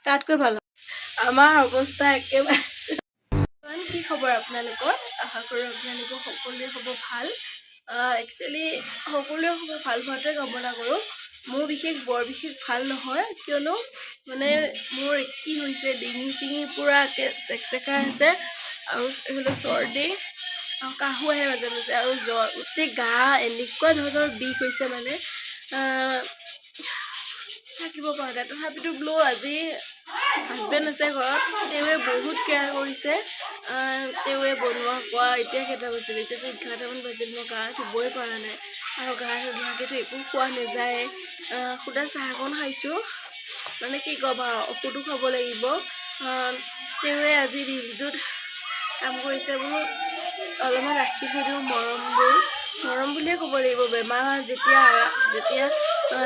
তাতকৈ ভাল আমাৰ অৱস্থা একেবাৰে। কি খবৰ আপোনালোকৰ? আশা কৰোঁ আপোনালোকৰ সকলোৰে খবৰ ভাল। একচুৱেলি সকলোৰে খবৰ ভাল হোৱাটোৱে কামনা কৰোঁ। মোৰ বিশেষ বৰ বিশেষ ভাল নহয়, কিয়নো মানে মোৰ কি হৈছে, ডিঙি চিঙি পূৰা একে চেকচেকাই আছে আৰু এইফালে চৰ্দি আৰু কাহো আহে মাজে মাজে আৰু জ্বৰ, গোটেই গা এনেকুৱা ধৰণৰ বিষ হৈছে, মানে থাকিব পৰা নাই। তথাপিতো বোলো আজি হাজবেণ্ড আছে ঘৰত, তেওঁৱে বহুত কেয়াৰ কৰিছে। তেওঁৱে বনোৱা কোৱা। এতিয়া কেইটা বাজিল? এতিয়াতো 11টামান বাজিল। মই গা ধুবই পৰা নাই আৰু গা নোধোৱাকৈতো একো খোৱা নাযায়। সুদা চাহ অকণ খাইছোঁ, মানে কি ক'বা, ঔষধো খাব লাগিব। তেওঁৱে আজি দিনটোত কাম কৰিছে। বোলো অলপমান ৰাখি থৈ দিওঁ মৰমবোৰ, মৰম বুলিয়ে ক'ব লাগিব। বেমাৰ যেতিয়া যেতিয়া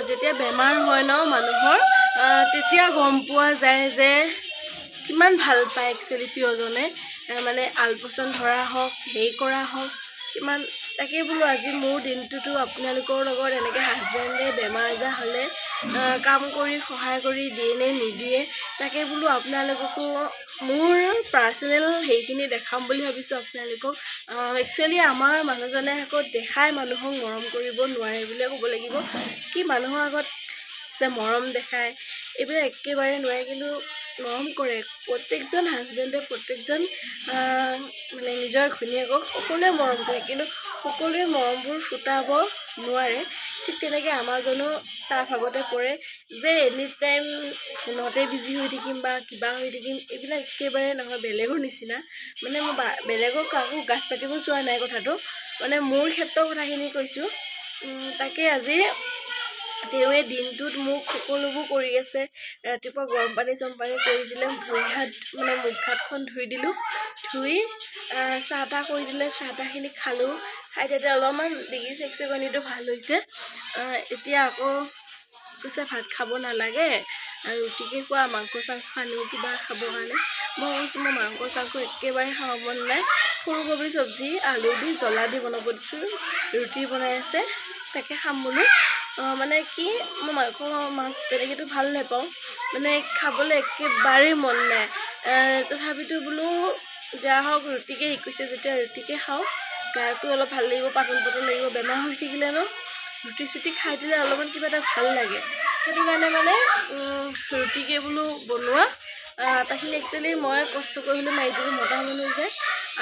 যেতিয়া বেমাৰ হয় ন মানুহৰ, তেতিয়া গম পোৱা যায় যে কিমান ভাল পায় একচুৱেলি প্ৰিয়জনে, মানে আলপৈচান ধৰা হওক, হেৰি কৰা হওক, কিমান। তাকেই বোলো আজি মোৰ দিনটোতো আপোনালোকৰ লগত এনেকৈ হাজবেণ্ডে বেমাৰ আজাৰ হ'লে কাম কৰি সহায় কৰি দিয়ে নে নিদিয়ে, তাকে বোলো আপোনালোককো মোৰ পাৰ্চনেল সেইখিনি দেখাম বুলি ভাবিছোঁ আপোনালোকক। একচুৱেলি আমাৰ মানুহজনে আকৌ দেখাই মানুহক মৰম কৰিব নোৱাৰে বুলিয়ে ক'ব লাগিব। কি মানুহৰ আগত যে মৰম দেখায় এইবিলাক একেবাৰে নোৱাৰে, কিন্তু মৰম কৰে। প্ৰত্যেকজন হাজবেণ্ডে প্ৰত্যেকজন মানে নিজৰ ঘৈণীয়েকক সকলোৱে মৰম কৰে, কিন্তু সকলোৱে মৰমবোৰ ফুটাব নোৱাৰে। ঠিক তেনেকৈ আমাৰজনো তাৰ ভাগতে পৰে যে এনি টাইম ফোনতে বিজি হৈ থাকিম বা কিবা হৈ থাকিম, এইবিলাক একেবাৰে নহয়। বেলেগৰ নিচিনা মানে মই বেলেগক কাকো গাত পাতিব যোৱা নাই কথাটো, মানে মোৰ ক্ষেত্ৰৰ কথাখিনি কৈছোঁ। তাকে আজি তেওঁৱে দিনটোত মোক সকলোবোৰ কৰি আছে। ৰাতিপুৱা গৰম পানী চৰম পানী কৰি দিলে, ভৰি হাত মানে মুখ হাতখন ধুই দিলোঁ, ধুই চাহ তাহ কৰি দিলে, চাহ তাহখিনি খালোঁ। খাই তেতিয়া অলপমান ডিঙি চেকচেকনিটো ভাল হৈছে। এতিয়া আকৌ কৈছে ভাত খাব নালাগে, ৰুটিকে খোৱা, মাংস চাংস আনিও কিবা খাবৰ কাৰণে। মই কৈছোঁ মই মাংস চাংস একেবাৰে খাব মন নাই, ফুলকবি চব্জি আলু দি জ্বলা দি বনাব দিছোঁ, ৰুটি বনাই আছে তাকে খাম বোলো। মানে কি মই মাংস মাছ তেনেকৈতো ভাল নাপাওঁ, মানে খাবলৈ একেবাৰেই মন নাই। তথাপিতো বোলো যা হওক ৰুটিকে শিকিছে যেতিয়া ৰুটিকে খাওঁ, গাটো অলপ ভাল লাগিব, পাতল পাতল লাগিব। বেমাৰ হৈ থাকিলে ন ৰুটি চুটি খাই দিলে অলপমান কিবা এটা ভাল লাগে, সেইটো কাৰণে মানে ৰুটিকে বোলো বনোৱা। আটাখিনি একচুৱেলি মই কষ্ট কৰি হ'লেও মাৰি দিলোঁ, মতা মানুহ যে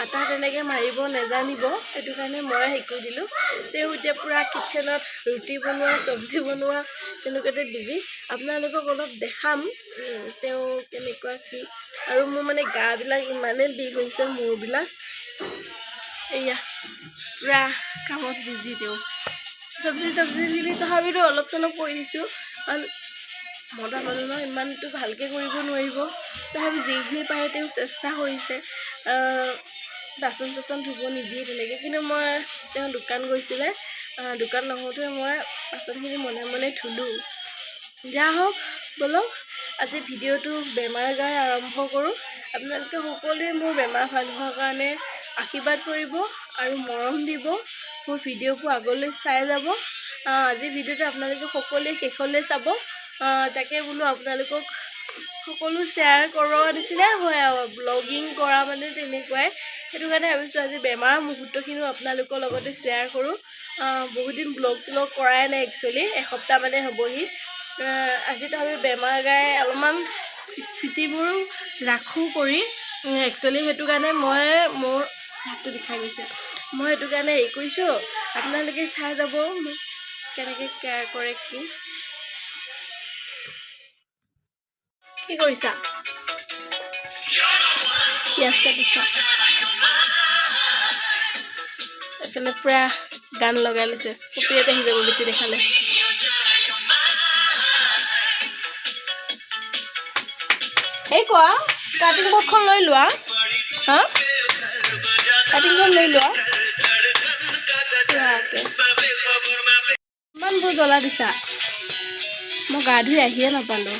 আটা তেনেকৈ মাৰিব নেজানিব, সেইটো কাৰণে মই হেৰি কৰি দিলোঁ। তেওঁ এতিয়া পূৰা কিটচেনত ৰুটি বনোৱা চব্জি বনোৱা তেনেকুৱাতে বিজি। আপোনালোকক অলপ দেখাম তেওঁ কেনেকুৱা কি। আৰু মোৰ মানে গাবিলাক ইমানেই বিষ হৈছে, মূৰবিলাক, এয়া পূৰা কামত বিজি তেওঁ। চব্জি তব্জিখিনি তথাপিতো অলপ চলপ কৰি দিছোঁ, কাৰণ মতা মানুহ ন ইমানটো ভালকৈ কৰিব নোৱাৰিব, তথাপি যিখিনি পাৰে তেওঁ চেষ্টা কৰিছে। বাচন চাচন ধুব নিদিয়ে তেনেকৈ, কিন্তু মই তেওঁ দোকান গৈছিলে, দোকান নহওঁতে মই বাচনখিনি মনে মনে ধুলোঁ। যা হওক ব'লক আজি ভিডিঅ'টো বেমাৰ গাই আৰম্ভ কৰোঁ। আপোনালোকে সকলোৱে মোৰ বেমাৰ ভাল হোৱাৰ কাৰণে আশীৰ্বাদ কৰিব আৰু মৰম দিব, মোৰ ভিডিঅ'বোৰ আগলৈ চাই যাব। আজি ভিডিঅ'টো আপোনালোকে সকলোৱে শেষলৈ চাব। তাকে বোলো আপোনালোকক সকলো শ্বেয়াৰ কৰাৰ নিচিনাই হয় আৰু ব্লগিং কৰা মানে তেনেকুৱাই, সেইটো কাৰণে ভাবিছোঁ আজি বেমাৰৰ মুহূৰ্তখিনিও আপোনালোকৰ লগতে শ্বেয়াৰ কৰোঁ। বহুত দিন ব্লগ শ্লগ কৰাই নাই, একচুৱেলি এসপ্তাহ মানে হ'বহি। আজি তথাপি বেমাৰ গাই অলপমান স্মৃতিবোৰ ৰাখোঁ কৰি। একচুৱেলি সেইটো কাৰণে মই মোৰ হাতটো বিষাই গৈছে, মই সেইটো কাৰণে হেৰি কৰিছোঁ, আপোনালোকে চাই যাব মোক কেনেকৈ কেয়াৰ কৰে। কি কি কৰিছা? পিঁয়াজ কাটিছা, এইফালে পূৰা গান লগাই লৈছে, কপিৰাইট আহি যাব বেছি দেখালে। এই কোৱা কাটিং বৰ্ডখন লৈ লোৱা, হা কাটিংখন লৈ লোৱা। ইমানবোৰ জ্বলা দিছা, মই গা ধুই আহিয়ে নাপালোঁ।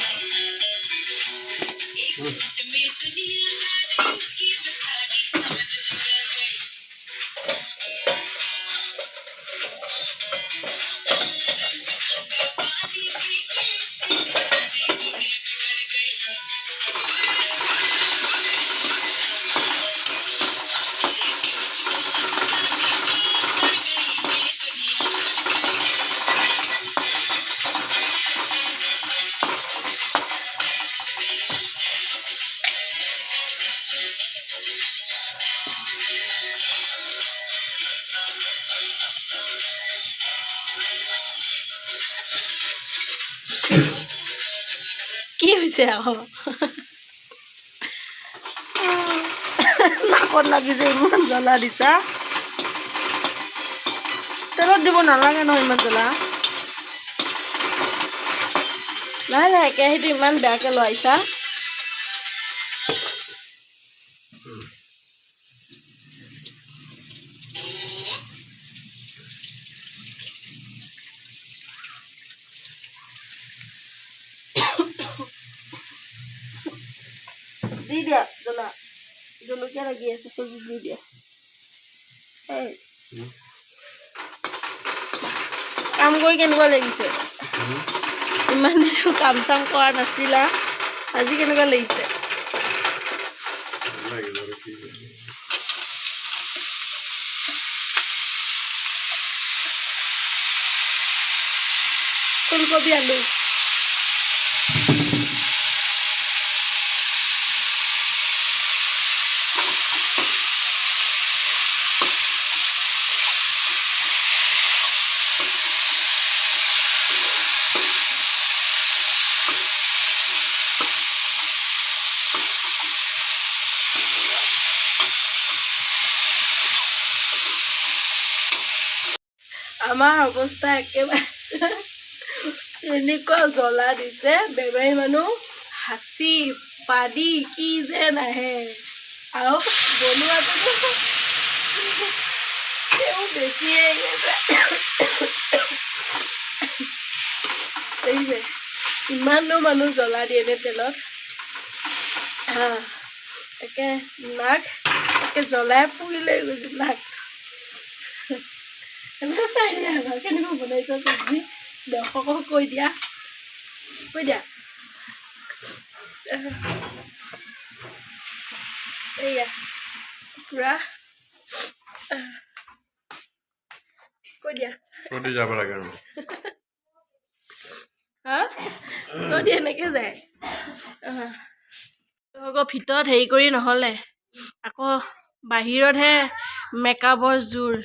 কি হৈছে আকৌ? নাকত লাগিছে, ইমান জ্বলা দিছা। তেলত দিব নালাগে নহয় ইমান জ্বলা। লাহে লাহে কেৰাহীটো ইমান বেয়াকৈ লৰাইছা। দি দিয়া জ্বলা, জলকীয়া লাগি আছে চব্জি দি দিয়া। এই কাম কৰি কেনেকুৱা লাগিছে? ইমান দিন কাম চাম কৰা নাছিলা, আজি কেনেকুৱা লাগিছে? লাগিব আৰু কি কৰিম। ফুলকবি আলু। আমাৰ অৱস্থা একেবাৰে, এনেকুৱা জ্বলা দিছে, বেমাৰী মানুহ হাঁচি পাদি কি যে নাহে। আৰু বনোৱাটোতো তেওঁ বেছিয়ে দেখিছে। ইমানো মানুহ জ্বলা দিয়ে নে তেলত? একে নাক একে জ্বলাই পুৰি লৈ গৈছে নাক। এবাৰ চাই দিয়া এবাৰ কেনেকুৱা বনাইছা চব্জি, দৰ্শকক কৈ দিয়া, কৈ দিয়া। এইয়া পুৰা কৈ দিয়া। চৰ্দি যাব লাগে আৰু। হা, চৰ্দি এনেকে যায়। আকৌ ভিতৰত হেৰি কৰি নহ'লে আকৌ বাহিৰতহে মেকআপৰ জোৰ।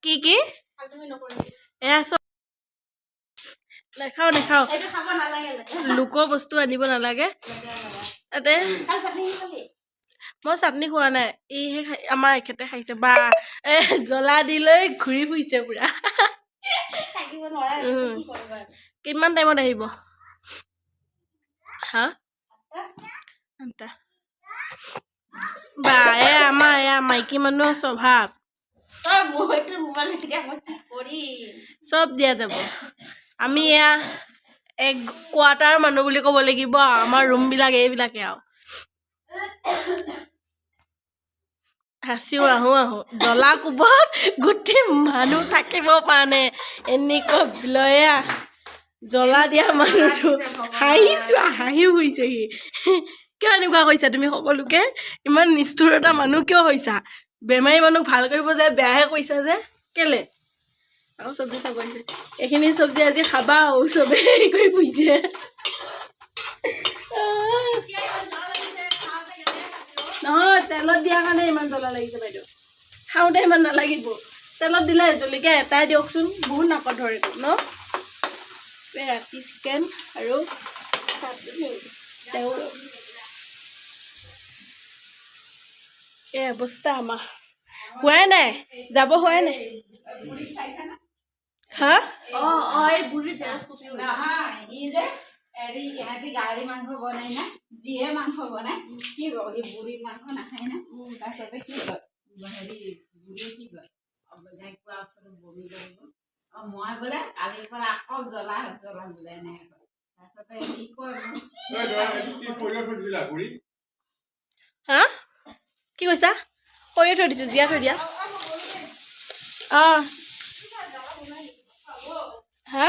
কি কি এয়া চব নাখাওঁ নাখাওঁ, লোকৰ বস্তু আনিব নালাগে। তাতে মই চাটনি খোৱা নাই, এইহে খাই আমাৰ এখেতে খাইছে। বা এ জ্বলা দি লৈ ঘূৰি ফুৰিছে পুৰা। কিমান টাইমত আহিব? হা, আঠটা। বা এয়া আমাৰ এয়া মাইকী মানুহৰ স্বভাৱ, চব দিয়া যাব। আমি এয়া এক কোৱাৰ্টাৰ মানুহ বুলি ক'ব লাগিব। আমাৰ ৰুমবিলাক এইবিলাকে আৰু। হাঁচিও আহোঁ আহোঁ, জ্বলা কোবত গোটেই মানুহ থাকিব পৰা নাই, এনেকুৱা লয়া জ্বলা দিয়া মানুহটো। হাঁহিছো, হাঁহি হৈছেহি। কিয় এনেকুৱা কৰিছা তুমি সকলোকে? ইমান নিষ্ঠুৰ এটা মানুহ কিয় হৈছা? বেমাৰী মানুহক ভাল কৰিব যায় বেয়াহে কৰিছা যে কেলে? আকৌ চব্জি চাব আহিছে। এইখিনি চব্জি আজি খাবা আৰু চবেই হেৰি কৰি ফুৰিছে। নহয়, তেলত দিয়াৰ কাৰণে ইমান জ্বলা লাগিছে বাইদেউ, খাওঁতে ইমান নালাগিব। তেলত দিলে জলকীয়া এটাই দিয়কচোন, বহুত নাকত ধৰে ন। এই ৰাতি চিকেন আৰু চাটনি। তেওঁ এই অৱস্থা আমাৰ হোৱাই নাই, যাব হোৱাই নাই। হা, গাহৰি মাংস বনাই না, যিহে মাংস বনাই কি কয়, সি বুঢ়ী মাংস নাখায় না। তাৰপিছতে কি কয় হেৰি বুঢ়ীয়ে কি কয়, যাই কোৱাৰ ওচৰত বমি কৰিব। অঁ, মই বোলে কালিৰ পৰা আকৌ জ্বলা জ্বলা বোলে এনেকৈ কয়। তাৰপিছতে সি কয় মোক। হা, কি কৈছা? সৰিয়হ থৈ দিছোঁ, জীয়া থৈ দিয়া। অঁ, হা,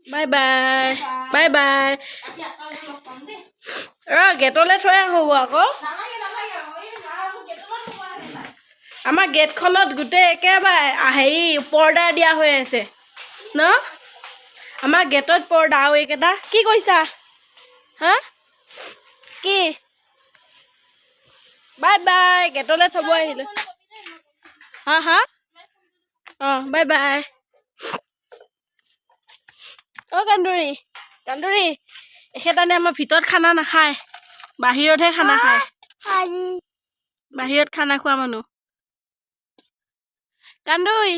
বাই বাই, বাই বাই। ৰ, গেটলৈ থৈ আহোঁ আকৌ। আমাৰ গেটখনত গোটেই একেবাৰে হেৰি পৰ্দা দিয়া হৈ আছে ন? আমাৰ গেটত পৰ্দা। আৰু এইকেইটা কি কৰিছা? হা, কি? বাই বাই, গেটলৈ থ'ব আহিলোঁ। হা হা, অঁ, বাই বাই। অ' কান্দুৰী, কান্দুৰী, এখেতানে আমাৰ ভিতৰত খানা নাখায়, বাহিৰতহে খানা খায়। বাহিৰত খানা খোৱা মানুহ। কান্দুই,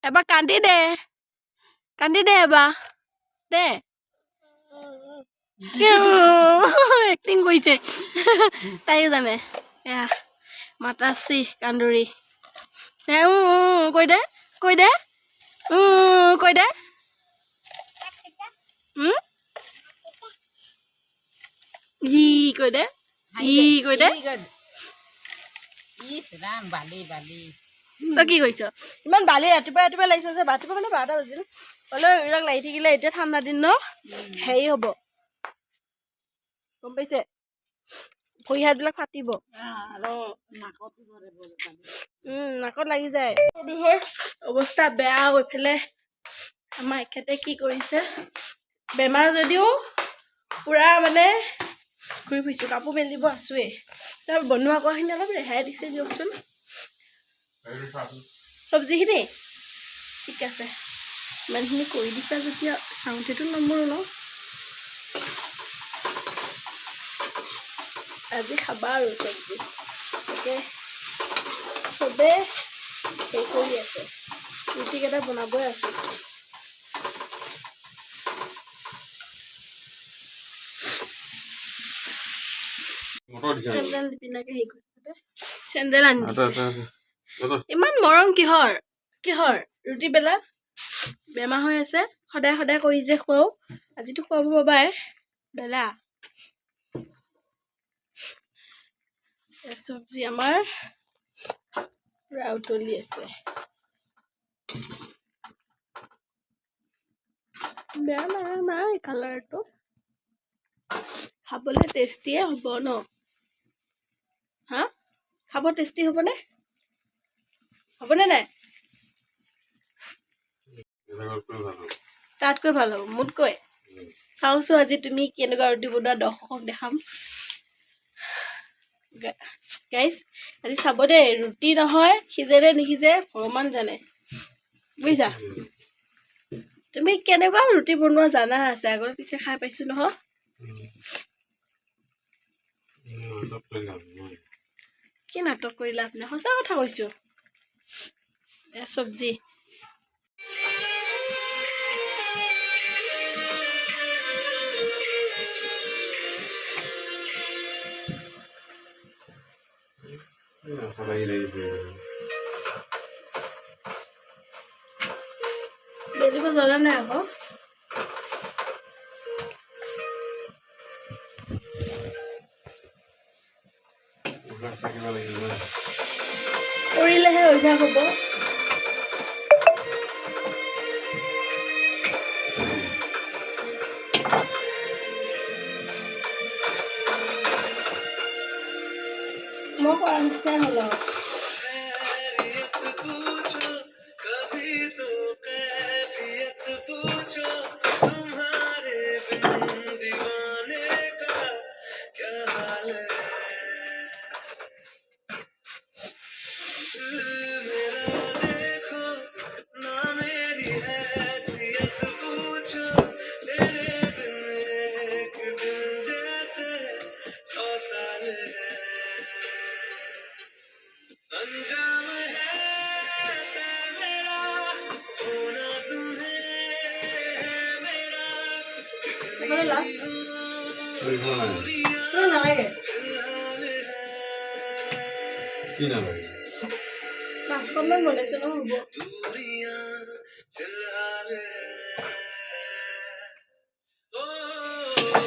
এবাৰ কান্দি দে, কান্দি দে এবাৰ দে। এক্টিং কৰিছে, তাইও জানে। এয়া মাতাশ্ৰী কান্দুৰী। দে, কৈ দে, কৈ দে, কৈ দে। ই কৈ দে, ই কৈ দে। ইছ ৰাম, বালি বালি। তই কি কৰিছ? ইমান বালি ৰাতিপুৱা ৰাতিপুৱা লাগিছে যে। ৰাতিপুৱা মানে 12টা বাজিল। হ'লেও এইবিলাক লাগি থাকিলে এতিয়া ঠাণ্ডা দিন ন, হেৰি হ'ব, গম পাইছে? ভৰি হাতবিলাক ফাটিব। আৰু নাকতো ধৰে বালি। নাকত লাগি যায়। বিহুৰ অৱস্থা বেয়া। এইফালে আমাৰ এখেতে কি কৰিছে? বেমাৰ যদিও পূৰা মানে ঘূৰি ফুৰিছোঁ। কাপোৰ মেলিব আছোৱেই। তাৰ বনোৱা কোৱাখিনি অলপ ৰেহাই দিছে দিয়কচোন। চব্জিখিনি ঠিক আছে, ইমানখিনি কৰি দিছা যেতিয়া চাওঁতেতো নমৰো ন। আজি খাবা আৰু চব্জি। তাকে চবে হেৰি কৰি আছে, ৰুটিকেইটা বনাবই আছোঁ। মটৰ দিছে নেকি? চেণ্ডেল নিপিন্ধাকে হেৰি কৰি থাকোঁতে চেণ্ডেল আনি আচ্ছা। দিছে। আচ্ছা আচ্ছা। ইমান মৰম কিহৰ কিহৰ? ৰুটি বেলা বেমাৰ হৈ আছে, সদায় সদায় কৰি যে খুৱাওঁ, আজিতো খুৱাব পাবাই বেলা। এয়া চব্জি আমাৰ পুৰা উতলি আছে। বেয়া লগা নাই কালাৰটো, খাবলৈ টেষ্টিয়ে হ'ব ন? হা, খাব টেষ্টি হ'বনে? হ'বনে নাই? বেলেগতকৈ ভাল হ'ব। তাতকৈ ভাল হ'ব মোতকৈ। চাওঁচোন আজি তুমি কেনেকুৱা ৰুটি বনোৱা, দৰ্শকক দেখাম। গাইজ, আজি চাব দেই, ৰুটি নহয় সিজে নে নিসিজে ভগৱান জানে, বুজিছা? তুমি কেনেকুৱা ৰুটি বনোৱা জানা আছে, আগৰ পিছে খাই পাইছোঁ নহয়। নাটক কৰি লাভ নাই। কি নাটক কৰি লাভ নাই, সঁচা কথা কৈছোঁ। এয়া চব্জি। সদায় লাগিছে। বেলিব জনা নাই আকৌ। অভ্যাস থাকিব লাগিব। কৰিলেহে অভ্যাস হ'ব। মই কৰা নিচিনাই হ'ল আৰু। खैरियत पूछो कभी तो, कैफियत पूछो, तुम्हारे बिन दीवाने का क्या हाल है? दिल मेरा देखो ना, मेरी हैसियत पूछो, तेरे बिन एक दिन जैसे 100 साल है। अंजाम है तय मेरा, होना तुम्हें है मेरा, कितनी এইফালে লাষ্ট কৰিব নাই। নালাগে। फिलहाल है। কি নালাগে? পাঁচখনমান বনাইছোঁ ন, হ'ব। दूरियां फिलहाल है। ओ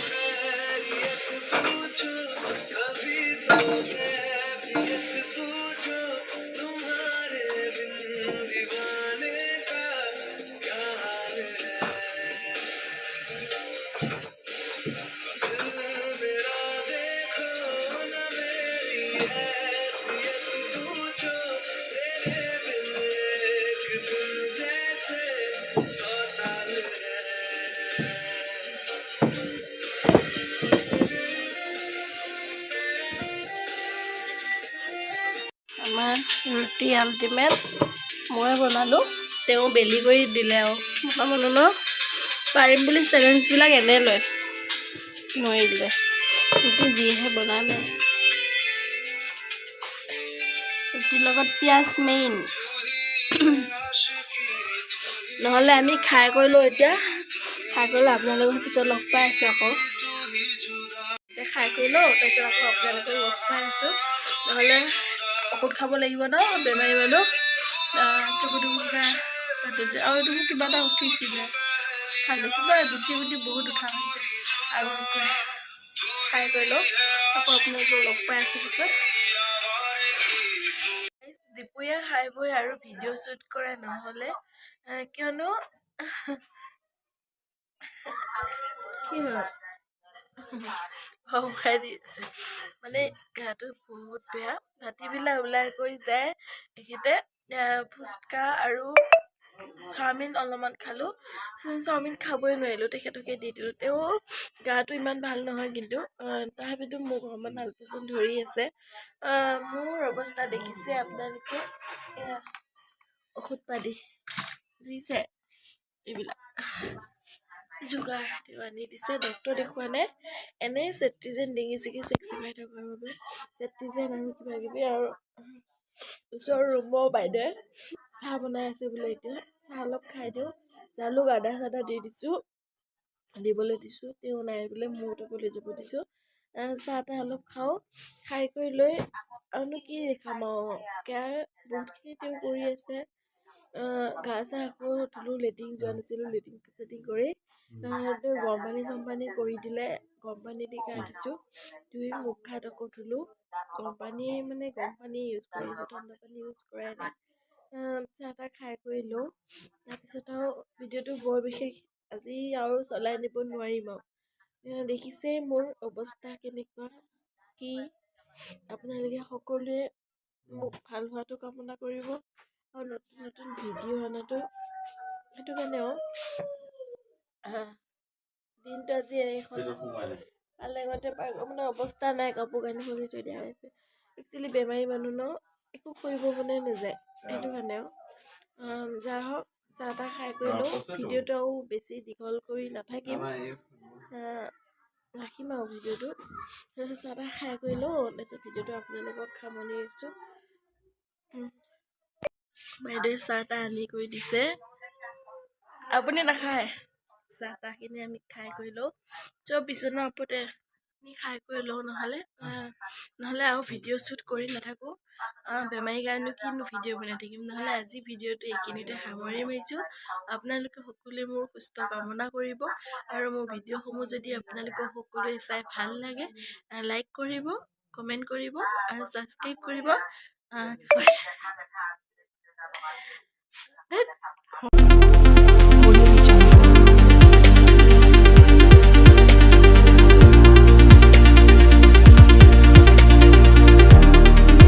खैरियत पूछो कभी तो, कैफियत पूछो, तुम्हारे बिन दीवाने का क्या हाल है? दिल मेरा देखो न, मेरी हैसियत पूछो, तेरे बिन एक दिन जैसे 100 ৰুটি আল্টিমেট মই বনালোঁ, তেওঁ বেলি কৰি দিলে। আৰু মতা মানুহ ন, পাৰিম বুলি চেলেঞ্জবিলাক এনে লয়, নোৱাৰিলে। ৰুটি যিহে বনালে, ৰুটিৰ লগত পিঁয়াজ মেইন। নহ'লে আমি খাই কৰি লওঁ এতিয়া। খাই কৰি লৈ আপোনালোকক পিছত লগ পাই আছোঁ আকৌ। এতিয়া খাই কৰি লওঁ, তাৰপিছত আকৌ আপোনালোকক লগ পাই আছোঁ। নহ'লে ঔষধ খাব লাগিব ন, বেমাৰী মানুহ। চকু টকু কিবা তাতে যে আৰু এইটো কিবা এটা উঠিছিলে, খাই লৈছোঁ ন। গুটি গুটি বহুত উঠা হৈছে আগতকৈ। খাই কৰি লওঁ, আকৌ আপোনালোকক লগ পাই আছোঁ পিছত। দুপৰীয়া খাই বৈ আৰু ভিডিঅ' শ্বুট কৰা নহ'লে, কিয়নো কি হ'ল, ভয় দি আছে। মানে গাটো বহুত বেয়া। ৰাতিবিলাক ওলাই কৰি যায় এখেতে। ফুচকা আৰু চাওমিন অলপমান খালোঁ। চাওমিন খাবই নোৱাৰিলোঁ, তেখেতকে দি দিলোঁ। তেওঁ গাটো ইমান ভাল নহয়, কিন্তু তথাপিতো মোক অকণমান আলপৈচান ধৰি আছে। মোৰ অৱস্থা দেখিছে আপোনালোকে। এয়া ঔষধ পাতি দেখিছে, এইবিলাক যোগাৰ তেওঁ আনি দিছে। ডক্তৰ দেখুওৱা নাই, এনেই চেট্ৰিজেন, ডিঙি চিঙি চেকচেকাই থকাৰ বাবে চেট্ৰিজেন আৰু কিবা কিবি। আৰু ওচৰৰ ৰুমৰ বাইদেৱে চাহ বনাই আছে বোলে, এতিয়া চাহ অলপ খাই দিওঁ। জালুক আদা চাদা দি দিছোঁ, দিবলৈ দিছোঁ। তেওঁ নাই বোলে, মোৰ লৈ যাব দিছোঁ। চাহ তাহ অলপ খাওঁ। খাই কৰি লৈ আৰুনো কি দেখাম আৰু, কেয়াৰ বহুতখিনি তেওঁ কৰি আছে। গা চা আকৌ ধুলোঁ, লেট্ৰিন যোৱা নাছিলোঁ। লেট্ৰিন চেটিন কৰি তেওঁ গৰম পানী চৰম পানী কৰি দিলে। গৰম পানী দি গা ধুইছোঁ, ধুই মুখ হাত আকৌ ধুলোঁ। গৰম পানী, মানে গৰম পানী ইউজ কৰি আছোঁ, ঠাণ্ডা পানী ইউজ কৰাই নাই। চাহ তাহ খাই কৰি লওঁ, তাৰপিছত আৰু ভিডিঅ'টো বৰ বিশেষ আজি আৰু চলাই নিব নোৱাৰিম। আৰু দেখিছেই মোৰ অৱস্থা কেনেকুৱা কি। আপোনালোকে সকলোৱে মোক ভাল হোৱাটো কামনা কৰিব আৰু নতুন নতুন ভিডিঅ' অনাটো সেইটো কাৰণে। আৰু দিনটো আজি এইখন পালেঙতে পাৰ, মানে অৱস্থা নাই। কাপোৰ কানি খুলি থৈ দিয়া হৈছে। একচুৱেলি বেমাৰী মানুহ ন, একো কৰিব মনে নাযায়, সেইটো কাৰণে। আৰু যা হওক, চাহ তাহ খাই কৰি লওঁ। ভিডিঅ'টো আৰু বেছি দীঘল কৰি নাথাকিম, ৰাখিম আৰু ভিডিঅ'টো। চাহ তাহ খাই কৰি লওঁ, তাৰপিছত ভিডিঅ'টো আপোনালোকক সামৰণি দিছোঁ। বাইদেৱে চাহ তাহ আনি কৰি দিছে। আপুনি নাখায় চাহ? তাহখিনি আমি খাই কৰি লওঁ। চব বিচনাৰ ওপৰতে খাই কৰি লওঁ, নহ'লে আৰু ভিডিঅ' শ্বুট কৰি নাথাকোঁ। বেমাৰী কাৰণেনো কিনো ভিডিঅ' বনাই থাকিম? নহ'লে আজি ভিডিঅ'টো এইখিনিতে সামৰণি মাৰিছোঁ। আপোনালোকে সকলোৱে মোৰ সুস্থ কামনা কৰিব আৰু মোৰ ভিডিঅ'সমূহ যদি আপোনালোকৰ সকলোৱে চাই ভাল লাগে, লাইক কৰিব, কমেণ্ট কৰিব আৰু ছাবস্ক্ৰাইব কৰিব। ধেত।